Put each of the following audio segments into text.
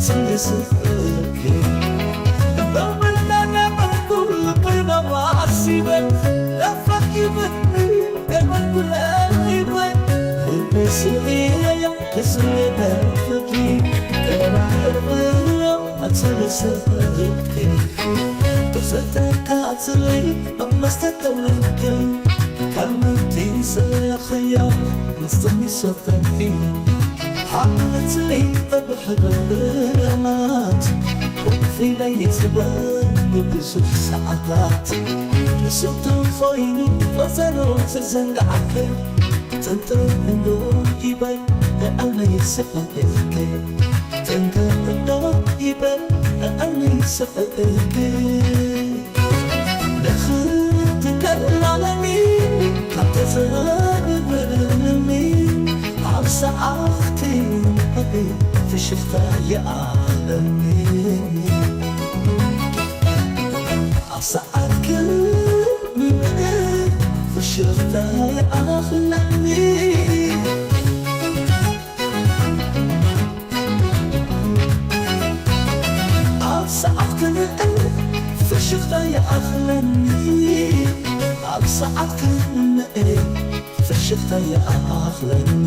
ስለ ስፍርኪ በመላና በኩል ቅነባ ኣሲበን ለፈኪብኒ ሰዓታት ንስቶ ኾይኑ ፈዘኖ ተዘንግዓከ ጥንጥን እንዶ ይበል ንኣመይ ስቕ እልከ ጥንጥን እንዶ ይበል ንኣመይ ስቕ እልከ ንኽትከላለኒ ካብ ተዘርብርኒ ኣብ ሰዓኽቲ ፍሽኽታ ይኣለኒ ኣብ ሰዓትክን ፍሽኽታ ይኣኽለኒ ኣብ ሰዓትክን ፍሽኽታ ይኣኽለኒ ኣብ ሰዓትክን ፍሽኽታ ይኣኽለኒ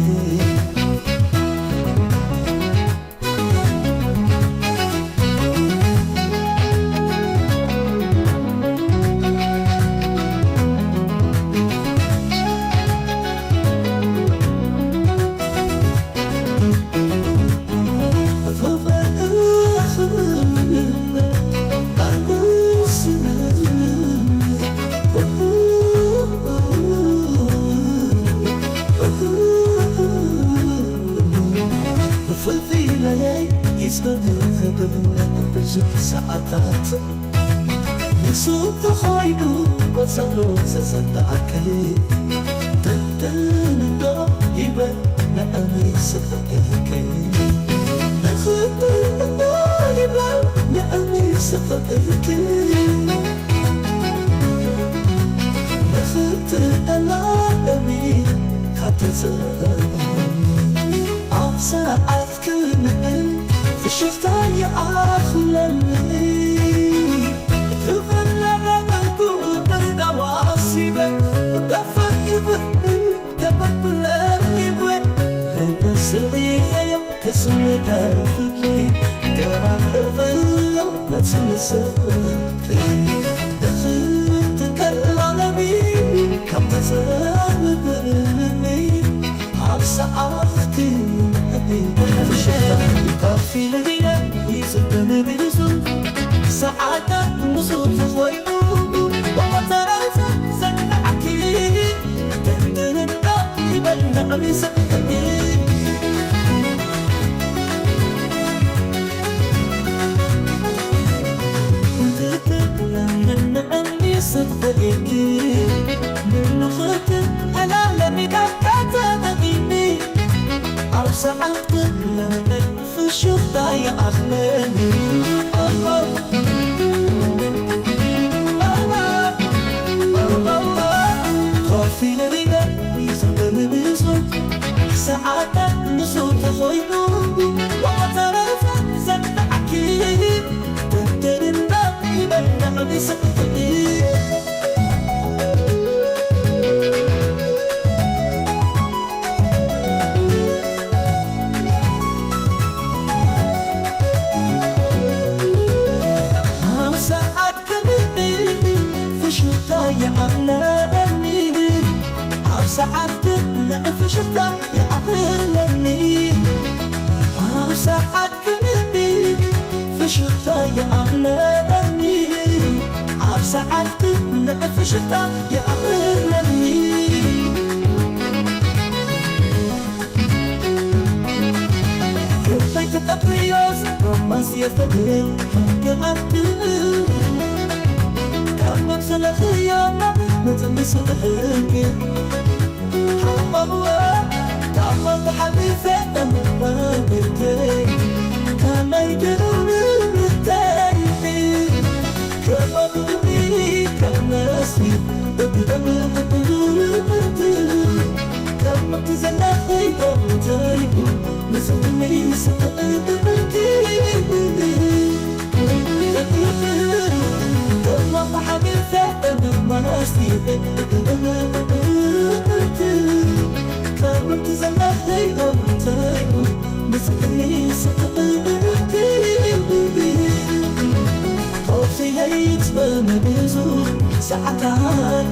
ሰዓታት ንሱ ተኾይኑ ቆጸሮ ዘጸናዕከ ተንተንዶ ይበል ንዕሚ ስፍቅርክ ንኽብር ይበል ንዕሚ ስፍቅርክ ንኽትእላ እሚ ካብ ተዘረብ ኣብ ሰዓት ክምዕል ፍሽኽታ ይኣኽለኒ ትኽለለ መልክዑ ደርዳዋ ኣሲበ ደፈር ይብል ተበብለኒ ይብወ ተስልየዮ ተስምተ ፍቅሪ ገባርበዮ መትምስል ሰዓታት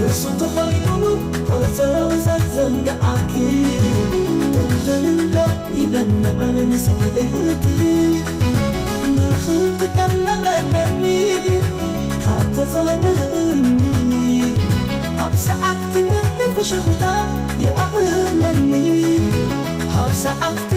እሱ ተኾይኑ፣ ቆጸሮ ዘዘንግዓኪ፣ ትንተንሎ ይበልዕ ንስሕልቲ፣ ንኽትቀመጠኒ ካብ ተፈለኒ፣ ኣብ ሰዓት ትምህርቲ ፍሽኽታ ይኣኽለኒ፣ ኣብ ሰዓት